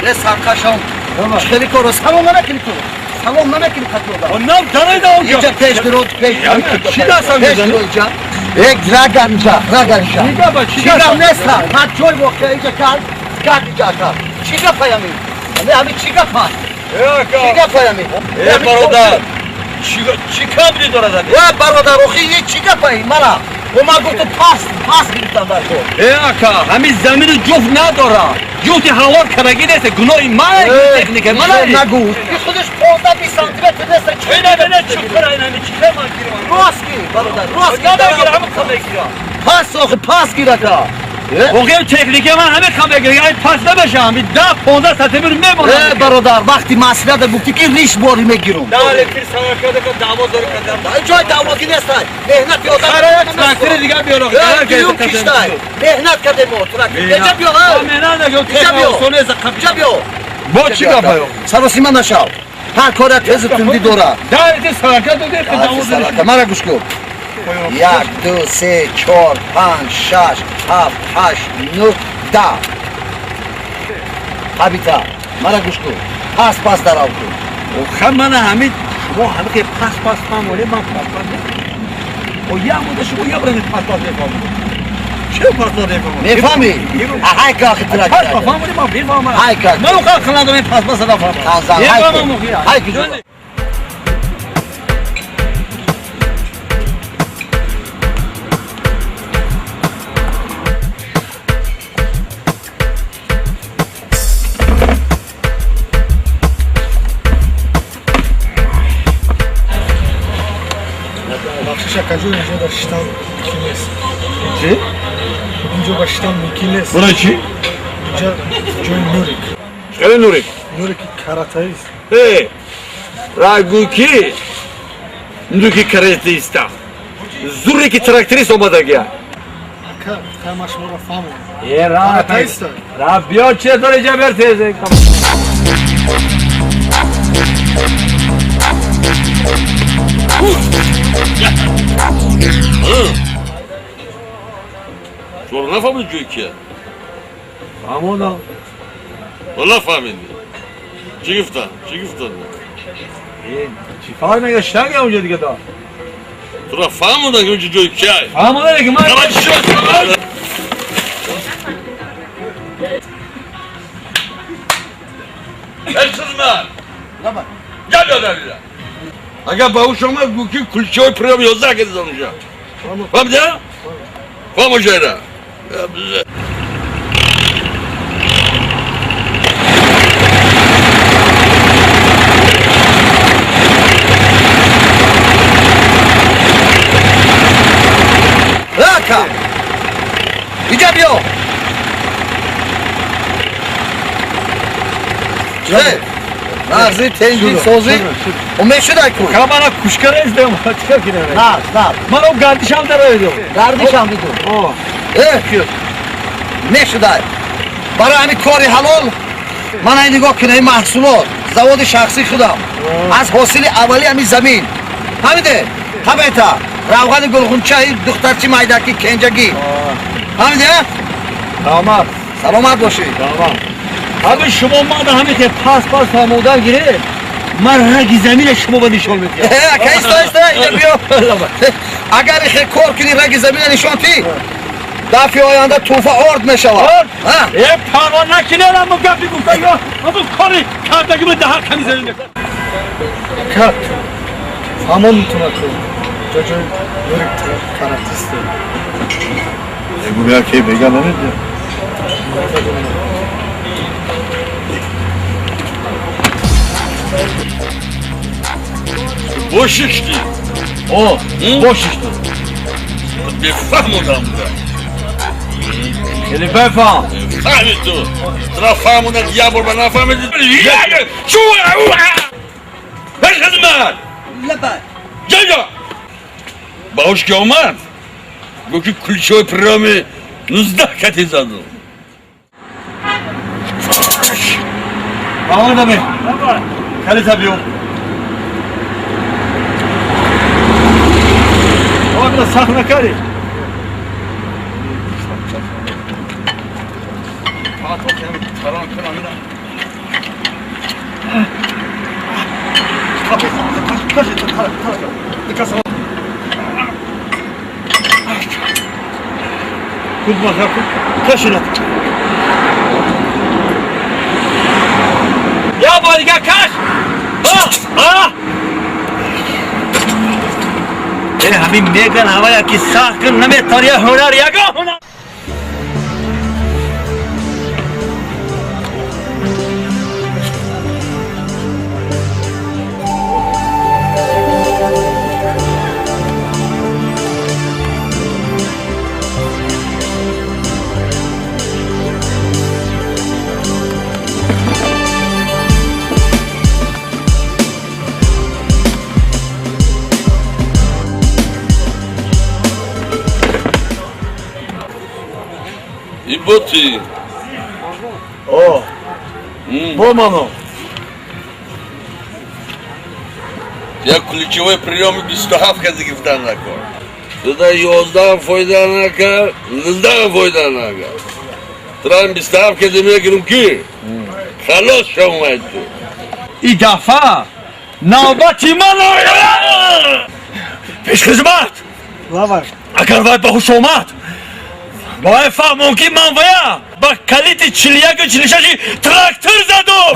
Не саркашон. Хеле коро салом намекунӣ ту. Салом намекунӣ қатиёда. Онам дарайда онҷо. Инҷа пеш гирод, пеш. Чӣ дастам мезанӣ? Инҷа. Як раган инҷа, раган инҷа. Чӣ гапа, чӣ Чӣ гап гап? нест? Ман ҷой воқеа инҷа кард, кард инҷа кард. Чӣ гапаями? Ами ами чӣ гапа? Чӣ гапаями? Э бародар. Чӣ камри дорад ами? Э бародар, охи ин чӣ гапаи? Мана. О ман гуфтам пас, пас гирифтам дар кор. Э ака, ҳамин замину ҷуфт надорад. Ҷуфти ҳавор кардаги нест, гуноҳи ман, техника ман. Нагу. Ин худаш 15-20 сантиметр нест. Чӣ Ина чуқура, ина чӣ ман гирам? Рост гир, бародар, рост гир. Намегирам, ҳамин қам мегирам. Пас охи, пас гир ака. Воқеан техника ман ҳамин қам мегирам. Ай пас набаша, ҳамин 10-15 сантиметр мемонад. Э бародар, вақти маслиҳата гуфтӣ ки риш бори мегирам. Дале пир саракада ка даъво дори кадам. Ай ҷой даъвогӣ нест. Меҳнати одам. Хара як трактори дига биёр. Э, дуюм киштай. Меҳнат кардем мо трактор. Инҷа биё. Меҳнат накардем. Инҷа биё. Инҷа биё. Бо чӣ гапаё? Саросима нашав. Ҳар кора тезу тундӣ дорад. Дале сарака доде ки даъво дори. Мара гӯш кун. 1, 2, 3, 4, 5, 6, 7, 8, 9, 10. Ҳабита, мара гӯш кун. Пас пас дарав кун. Охир мана ҳамин шумо ҳамин ки пас пас фаҳмонед, ман пас пас о як мудда шумо як бора пас пас мефаҳмонед. Чӣ пас пас мефаҳмонед? Мефаҳмӣ? Ҳай ка охир Пас трактор. пас фаҳмонед, ман мефаҳмам. Ҳай ка. Ман охир қиландам пас пас нафаҳмам. Танзан, ҳай ки. Мефаҳмам охир. Ҳай ки. Бахшиша кажу, инҷо дар шитам мумкин нест. Чӣ? Инҷо ба шитам мумкин нест. Барои чӣ? Инҷа ҷои Нурик. Хеле Нурик. Нурики каратаист. Э, рагӯ ки нуки каратаиста. Зуре ки тракторист омадагия. Ака, хай ман шуморо фаҳмам. Э, ра, Каратаиста. ра, биё че дори ҷа бер тезе. Шумо нафаҳмидӣ ҷои кия? Фаҳмодам. Нафаҳмидӣ. Чӣ гуфтан? Чӣ гуфтан? Э, чӣ фарқ мекунад? Штанга онҷо дига да. Тура фаҳмодан ки онҷо ҷои кия? Фаҳмода ки ман Давай чӣ? Эй хизмат! Гап ёдам ира. Агар ба ҳуш омад, гӯ ки кулчаҳои приём 11 кардидан онҷа. Фаҳмидӣ? Фаҳм онҷаира. Рака. Инҷа биё. Э, нағзи, тенҷи, созӣ. О мешудай ку. Ха мана кушка нездам. Чӣ кунам? Нағз, нағз. Ман о гардишам дароидам. Гардишам дидум. О. Э, мешудай. Барои ҳамин кори ҳалол мана ин нигоҳ кунед, ин маҳсулот заводи шахсии худам аз ҳосили аввали ҳамин замин. Ҳамиде? Ҳамета. Равғани гулғунча, ин духтарчи майдаки, кенҷагӣ. Ҳамиде? Саломат. Саломат бошӣ. Саломат. Ҳамин шумо мана ҳамин ки пас пас фаҳмодан гиред, ман раги замина шумо ба нишон медиҳам. Э, ака, исто, исто, инҷа биё. Агар ихе кор кунӣ, раги замина нишон тӣ, дафъи оянда тӯҳфа орд мешавад. Орд? Ҳа. Э, парво накунед, аммо гапи гуфта ё аммо кори кардагӣ ба даҳар ками замин мекунад. Ака, фаҳмон метавонад ку. Инҷа ҷои Нурик каратист. Мегӯяд ки бега намедиҳад. Бошишти. О, бошишти. Бефаҳмудам буда. Хеле бефаҳм. Фаҳми ту. Тура фаҳмудам, як бор ба нафаҳмидӣ. Чу! Эй хизмат! Лабай. Ҷаҷа! Ба ҳуш ки омад, гуфт ки кулчаҳои приёми 19 кати задум. Фаҳмодаме. Калита биё. Ова сахт накардӣ? Я бор дига каш. А? Э, ҳамин меган ҳавая ки сахт кун наметавон, я ҳунар, ягон ҳунар. Ин буд чӣ? О, бо мано. Як ключевой приёми 27 кази гирифтан накор. Туда 11 фоида накард, 19 фоида накард. Трам 27 кази мегирим ки? Халос шомад ту. И дафъа навбати ман. Пешхизмат! Лаваш. Агар вай ба ҳуш омад, ба вай фаҳмон, ки ман вая ба калити 41-у 46-и трактор задум.